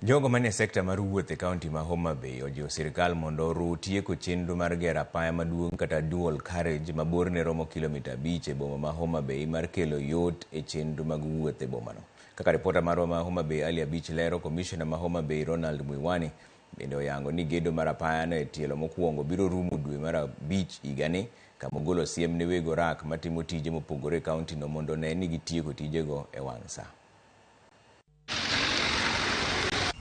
Jogo manie sekta mar wuoth e kaunti ma Homa Bay ojiwo sirkal mondo oru tieko chenro mar gero apaya maduong' kata dual carriage ma borne romo kilomita 5 e boma ma Homa Bay mar kelo yot e chenro mag wuoth e bomano. Kaka ripota marwa ma Homa Bay Ali Abich lero, komishona ma Homa Bay Ronald Muiwani bende oyango ni gedo mar apayano e tielo mokwongo biro rumo dwe mar 5 higani, kama ogolo siem ne weg orak matimo tije mopogore e kauntino mondo one ni gitieko tijego e wang' sa.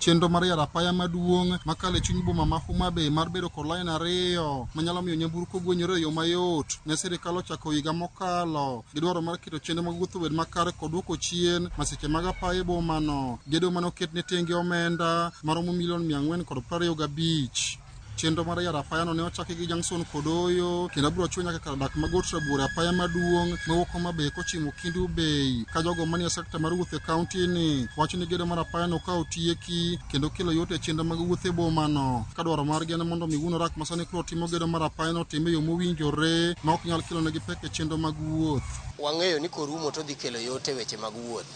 Chenro mar yaro apaya maduong' makalo e chuny boma ma Homa Bay mar bedo kod lain 2 manyalo miyo nyamburko gwenyore e yo mayot ne sirikal ochako higa mokalo gi dwaro mar keto chenro mag wuoth obed makare kod duoko chien masiche mag apaya e bomano. Gedo mane oket ne tenge omenda maromo milion 425. Chenro mar yaro apayano ne ochaki gi Junction Kodoyo kendo biro chwe nyaka kar dak ma Got Rabuor e apaya maduong' mawuok Homa Bay kochimo Kendu Bay. Ka jogo manie sekta mar wuoth e kaunti ni wacho ni gedo mar apayano ka otieki kendo kelo yot e chenro mag wuoth e bomano. Ka dwaro margi en mondo mi wuon orak ma sani koro timo gedo mar apayano otim e yo mowinjore ma ok nyal kelo negi pek e chenro mag wuoth. Wang'eyo ni korumo to dhi kelo yot e weche mag wuoth.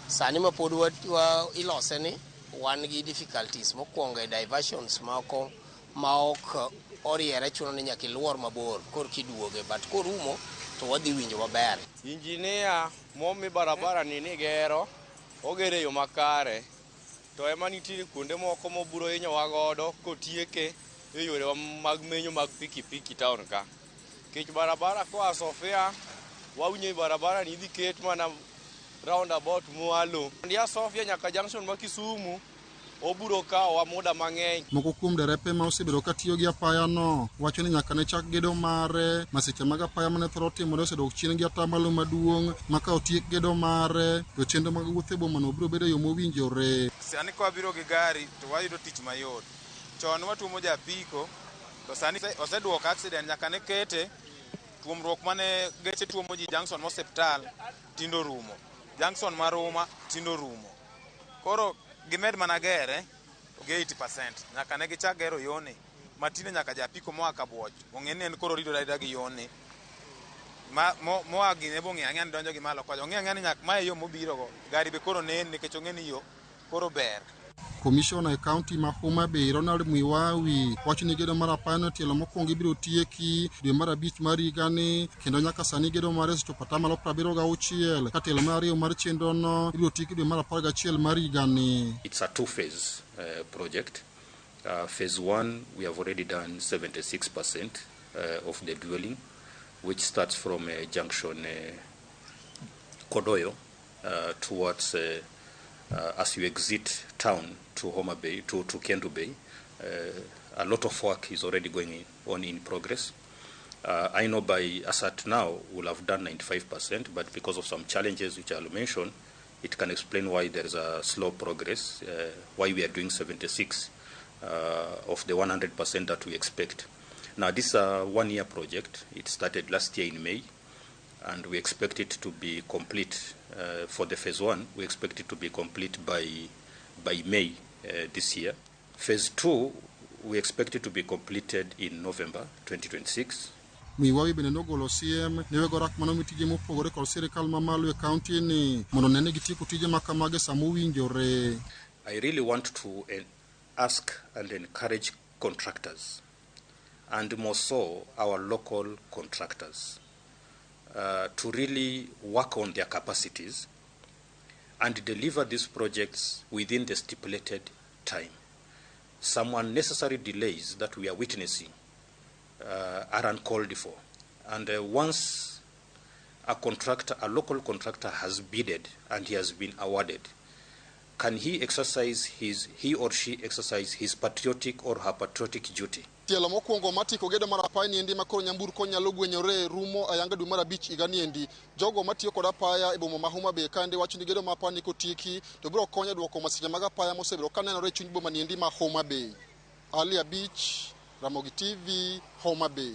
Sani ma pod ilose ni wan gi difficulties mokwongo e diversions moko ma ok oriere, chuno ni nyaka iluor mabor korka iduoge, but korumo to wadhi winjo maber. Injinia momi barabara ni gero, ogere e yo makare, to ema nitiere kuonde moko mobiro hinyowa godo kotieke e yorewa mag menyo mag pikipiki town ka. Nikech barabara koa Sofia, wawinjo ni barabara ni idhi ket mana roundabout mwalo. Ya Sofia nyaka junction ma Kisumu, obiro kawowa muda mang'eny. Moko kuom derepe ma osebedo ka tiyo gi apayano wacho ni nyaka ne chak gedo mare, masiche mag apaya mane thoro timore osedok chien gi atamalo maduong' ma ka otiek gedo mare to chenro mag wuoth e bomano biro bedo e yo mowinjore. Sani ka wabiro gi gari to wayudo tich mayot. Chon watuomo ja apiko to sani oseduoko accident nyaka ne kete tuomruok mane geche tuomo ji junction ma osiptal tindo rumo. Junction ma Ruma tindo rumo. Koro gimed mana gere to gi 80% nyaka ne gichak gero yoni matinde nyaka ja apiko moa Kabuoch ong'e ni en koro ridore arita gi yoni moa gine bo ng'e ang'e ni donjo gi malo kocha ong'e ang'e ni nyaka mae yo mobiro go gari be koro nen nikech ong'e ni yo koro ber. Komishona e kaunti ma Homa Bay Ronald Mwiwawi wacho ni gedo mar apayano tielo mokwongo ibiro tieki dwe mar 5 mar higani kendo nyaka sani gedo mare osechopo atamalo 76 ka tielo mar 2 mar chenrono ibiro tieki dwe mar 11 mar higani. It's a two-phase project. Phase 1 we have already done 76% of the dwelling, which starts from junction Kodoyo towards as you exit town to Homa Bay, to Kendu Bay. A lot of work is already going on in progress. I know by as at now we'll have done 95%, but because of some challenges which I'll mention, it can explain why there is a slow progress, why we are doing 76 of the 100% that we expect. Now this is a one-year project. It started last year in May, and we expect it to be complete for the phase 1. We expect it to be complete by May this year. Phase 2, we expect it to be completed in November 2026. Mwiwawi bende nogolo siem ne weg orak manomi tije mopogore kod sirikal mamalo e kaunti ni mondo one ni gitieko tije ma kamago e sama owinjore. I really want to ask and encourage contractors, and more so our local contractors, to really work on their capacities and deliver these projects within the stipulated time. Some unnecessary delays that we are witnessing are uncalled for. And once a local contractor has bidded and he has been awarded, can he exercise his, he or she exercise his patriotic or her patriotic duty? Tielo mokwongo matieko gedo mar apaya ni endi makoro nyamburko nyalo gwenyore rumo ayanga dwe mar 5 higa ni endi. Jogo matiyo kod apaya e boma ma Homa Bay kaendi wacho ni gedo mar apaya ni kotieki to biro konyo e duoko masiche mag apaya mosebedo kanenore e chuny boma ni endi ma Homa Bay. Ali Abich, Ramogi TV, Homa Bay.